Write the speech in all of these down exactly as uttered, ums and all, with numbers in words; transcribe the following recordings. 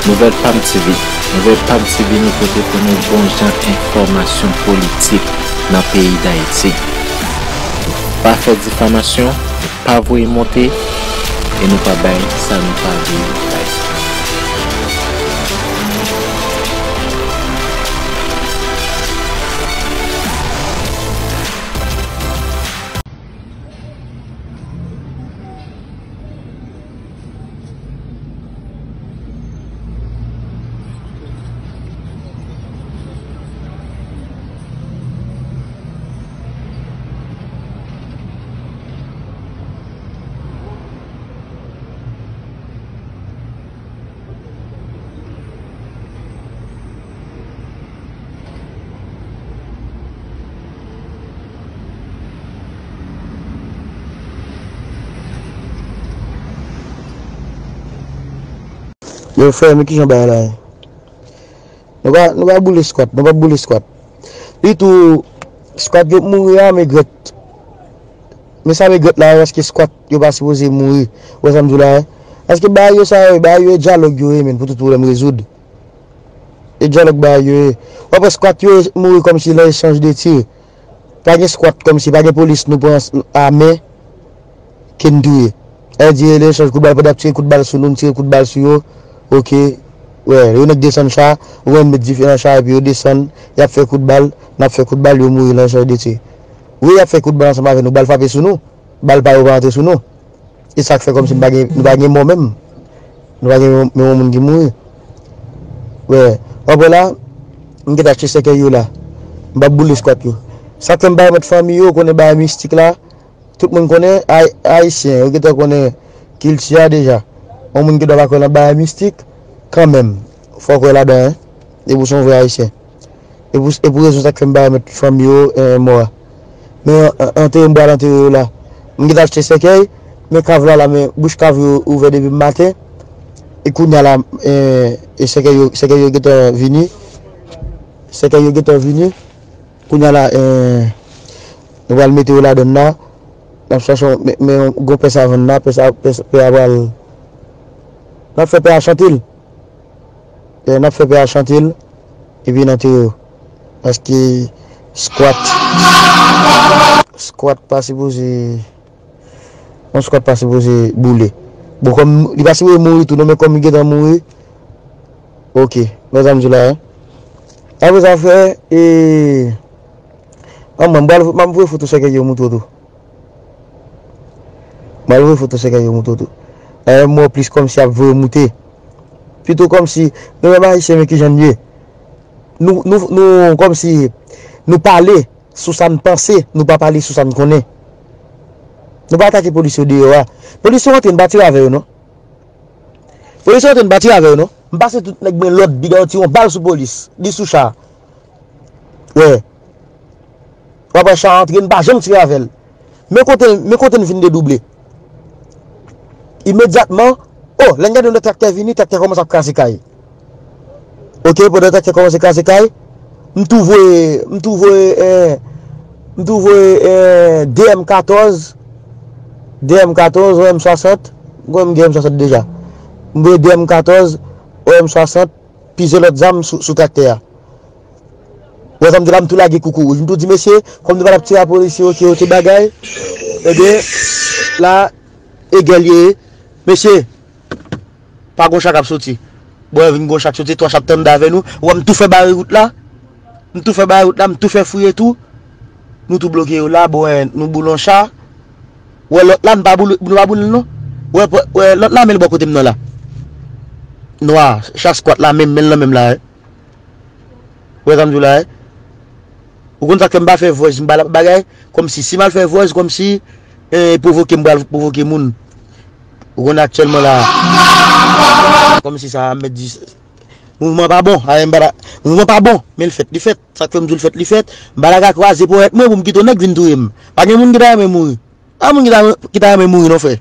Nouvèl Pam T V. Nouvèl Pam T V nou pote pou nou bon jan enfòmasyon politik nan peyi Dayiti. Nou pa fè difamasyon, nou pa voye monte, e nou pa bay sa nou pa vle bay. Yo, frè, men kijan bagay la ye? Nou pa, nou pa boule squat, nou pa boule squat. Li tou, squat yo mouri a, men grèt. Men sa men grèt la, paske squat yo pa sipoze mouri. Ou wè sa m di w la, hein? Paske bagay yo sa yo, bagay yo e dyalòg yo ye, men, pou tout pwoblèm rezoud. E dyalòg bagay yo ye. W ap wè squat yo mouri kòmsi nan echanj de tir. Pa gen squat kòmsi, pa gen polis nou pran a men ke n touye. Sa vle di, lè echanj kout bal, pandan y ap tire kout bal sou nou, n tire kout bal sou yo. Oke. Wè, yo nèk desann cha, ou konn met dife nan cha, epi yo desann, y ap fè kout bal, n ap fè kout bal, yo mouri nan echanj de tir. Wi, y ap fè kout bal ansanm avè nou, bal frape sou nou, bal pa yo pa antre sou nou. E sa k fè kòmsi nou pa gen, nou pa gen mò menm. Nou pa gen men yon moun ki mouri. Wè, w ap wè la, m gentan achte sèkèy yo la. M p ap boule squat yo. Sa k fè m pa remèt fanmi yo, konnen bagay mistik la, tout moun konnen, ay-, ayisyen, yo gentan konnen kilti a deja. Yon moun ki dwa pa kwè nan bagay mistik, kanmenm, fò w kwè ladan, hein. Depi w se yon vrè ayisyen. E pou, e pou rezon sa k fè m pa remèt fanmi yo, eh, mò a. Men an-, antere m pral antere yo la. M gentan achte sèkèy, men kav la la, men bouch kav yo ouvè depi maten. E kounye a la, eh, e sèkèy yo, sèkèy yo gentan vini. Sèkèy yo gentan vini. Kounye a la, eh, nou pral mete yo ladann la. N ap chache yon, men, men yon gwo pè savann la, pè sa, pè, pè a pral, n ap fè pè a chante l. E n ap fè pè a chante l, epi n antere yo. Paske squat, squat pa sipoze, yon squat pa sipoze boule. Bon, kòm li pa sipoze mouri tou, non, men kòm li gentan mouri, oke, wè sa m di w la, hein. Apre sa, frè, e, an mwen, m pral, m ap voye foto sèkèy yo montre w tou. M al voye foto sèkèy yo montre w tou. Dayè, m wè w plis kòmsi ap voye moute. Pito kòmsi, nou menm ayisyen, men kijan n ye. Nou, nou, nou, kòmsi, nou pale sou sa n panse, nou pa pale sou sa n konnen. Nou pa atake polis yo deyò a. Polis yo antre, n pa tire avè yo, non. Polis yo antre, n pa tire avè yo, non. M pase tout nèg mwen lòd, bida yo tire yon bal sou polis. Li sou cha. Wè. W ap wè cha antre, n pa janm tire avè l. Men kote, men kote n fin dedouble. Imedyatman, o, lè n gade yon lòt traktè vini, traktè kòmanse ap kraze kay. Oke, pandan traktè kòmanse kraze kay, m tou voye, m tou voye, eh, m tou voye, eh, D M katòz, D M katòz, O M swasant, m kwè m gen M swasant deja. M voye D M katòz, O M swasant, pize lòt zam sou, sou traktè a. Wè sa m di la, m tou lage koukou wouj. M tou di, mesye, kòm nou pa t ap tire a polisye, oke, oke, bagay. Ebyen, la, e gè l ye. Mesye, pa gon cha k ap soti. Bon, e vin gon cha k soti, twa cha ap tann avè nou. Wè, m tou fè bare wout la. M tou fè bare wout la, m tou fè fouye tou. Nou tou bloke yo la, bon, e, nou boule yon cha. Wè, lòt la, nou pa boule, nou pa boule l non. Wè, wè, lòt la, men l bò kote m nan la. Nwa, cha squat la, men, men l nan men m la, e. Ou wè sa m di w la, e? Ou konn sa k fè m pa fè vòz, m pa l ap bagay? Kòmsi, si m al fè vòz, kòmsi, e, pwovoke m pral pwovoke moun. Ou konn aktyèlman la, kòmsi sa a mèt di, mouvman pa bon, a, m pa la, mouvman pa bon, men l fèt, li fèt. Sa k fè m di w l fèt, li fèt. M pa la ka kwaze ponyèt mwen pou m kite yon nèg vin touye m. Pa gen moun ki ta renmen mouri. Pa moun ki ta, ki ta renmen mouri non, frè.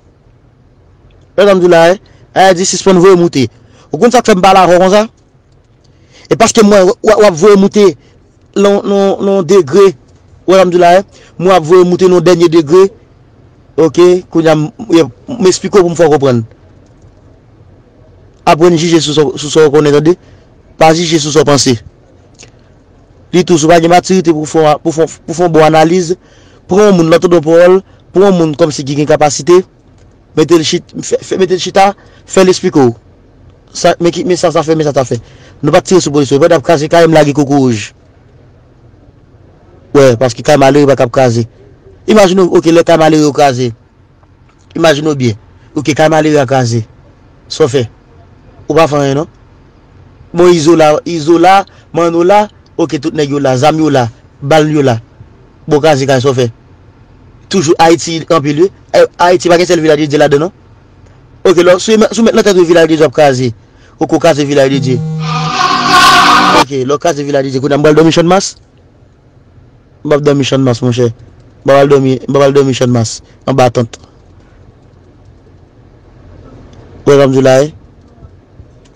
Ou wè sa m di w la, e? A, di sispann voye moute. Ou konn sa k fè m pale avè w konsa? E paske m wè w, w ap voye moute nan, nan, nan degre. Ou wè sa m di w la, e? M wè w ap voye moute nan dènye degre. Oke, kounye a m, m esplike w pou m fè w konprann. Aprann jije sou sa w konnen, tande. Pa jije sou sa w panse. Li tou, si w pa gen matirite pou fè yon bon analiz, pran yon moun, lè w tande yon pawòl, pran yon moun kòmsi ki gen kapasite, mete l chita, fè l esplike w. Men sa sa fè, men sa sa fè. Nou pa t tire sou polis yo, yo pa t ap kraze kay m lage koukouwouj. Wè, paske kay malere pa ka ap kraze. Imajine w, oke, lè kay malere yo kraze. Imajine w byen. Oke, kay malere a kraze. Sa w fè? Ou pa fè anyen non. Bon, Izo la, Izo la, Manno la, oke, tout nèg yo la, zam yo la, bal yo la. Bon, kraze kay, sa w fè? Toujou Ayiti anpil wi. Ayiti pa gen sèl Vilaj de Dye ladan non. Oke, lè w sou mèt nan tèt ou Vilaj de Dye ap kraze. Oke, w kraze Vilaj de Dye. Oke, lè w kraze Vilaj de Dye, kounye a m pral dòmi Channmas. M p ap dòmi Channmas, monchè. M p ap al dòmi, m p ap al dòmi Channmas, anba tant. Ou wè sa m di w la, wi?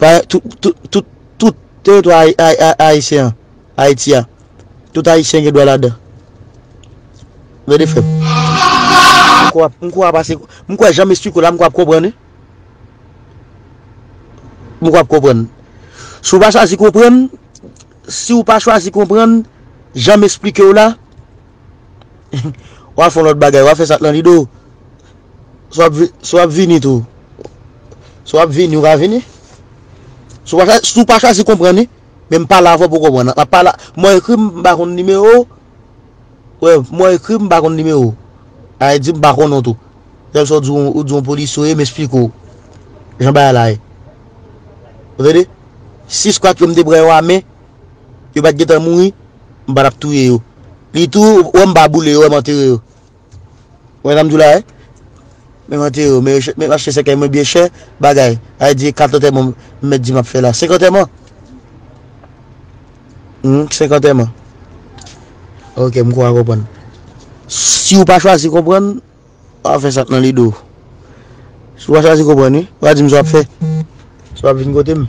Pa, tout, tout, tout, tout teritwa ayi-, ayi-, ayi-, ayisyen an, Ayiti a, tout ayisyen gen dwa ladan. Tande, frè m. M kwè, m kwè w ap pase, m kwè jan m esplike w la, m kwè w ap konprann, wi. M kwè w ap konprann. Si w pa chwazi konprann, si w pa chwazi konprann jan m esplike w la, w a fè yon lòt bagay, w a fè sa k nan lide w. Si w ap vi-, si w ap vini tou. Si w ap vini, w ka vini. Si w pa chwa-, si w pa chwazi konprann, wi. Men m pale avè w pou w konprann. M ap pale, mwen ekri, m pa konn nimewo w. Wè, mwen ekri, m pa konn nimewo w. Sa vle di, m pa konnen w tou. Sèl sa w di, ou di yon polisye w ye, m esplike w jan bagay la ye. Ou tande? Si skwat yo m te pran yo a men, yo pa t gentan mouri, m pa t ap touye yo. Li tou, ou wè m pa boule yo, wè m antere yo. Ou wè sa m di w la, wi? Men m antere yo, men yo chè, men m achte sèkèy mwen byen chè, bagay. Sa vle di kat antèman m mèt di m ap fè la. Senk antèman? Hum, senk antèman. Oke, m kwè w konprann. Si w pa chwazi konprann, w a fè sa k nan lide w. Si w pa chwazi konprann, wi, w a di m sa w ap fè. Si w ap vin kote m.